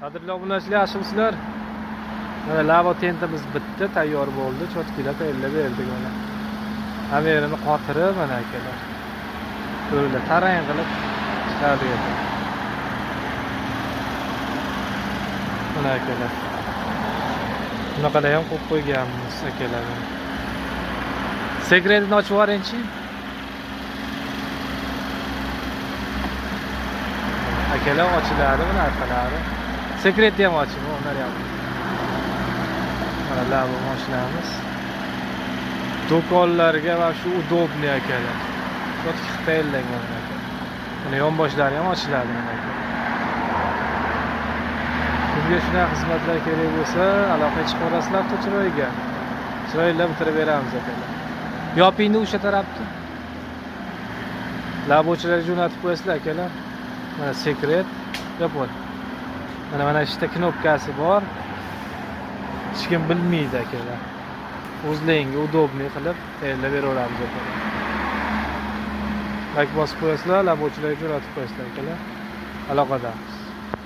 Qadrli obunachilar, yaxshimisizlar? Mana lavo tentimiz bitdi, tayyor bo'ldi. Cho'tkilab tayyorlab berdik mana. Hamerini qotirib mana akalar. Ko'ringlar, tarang qilib chiqardik akalar. Mana akalar. Bunaqalar ham qo'yib qo'yganmiz akalar. Sekretini ochib yuboringchi. Akalar ochiladi mana orqalari. Sekretni ham oching, ular ham. Mana lavo mashinamiz. Do'konlarga va shu udobniy akalar. Cho'tki tayyorlangan mana akalar. Mana yonboshlari ham ochiladi mana akalar. Kimga shunday xizmatlar kerak bo'lsa, aloqa chiqarasizlar Avtochiroyga. Chiroylab bitirib beramiz akalar. Yopingni o'sha tarafni. Labochilarga jo'natib qo'yasizlar akalar. Mana sekret yopib. Mana ishda knopkasi bor. Hech kim bilmaydi akalar. O'zlaringga udobniy qilib tayyorlab beraveramiz akalar. Like bosib qo'yasizlar, labochilarga jo'natib qo'yasizlar akalar. Aloqadamiz.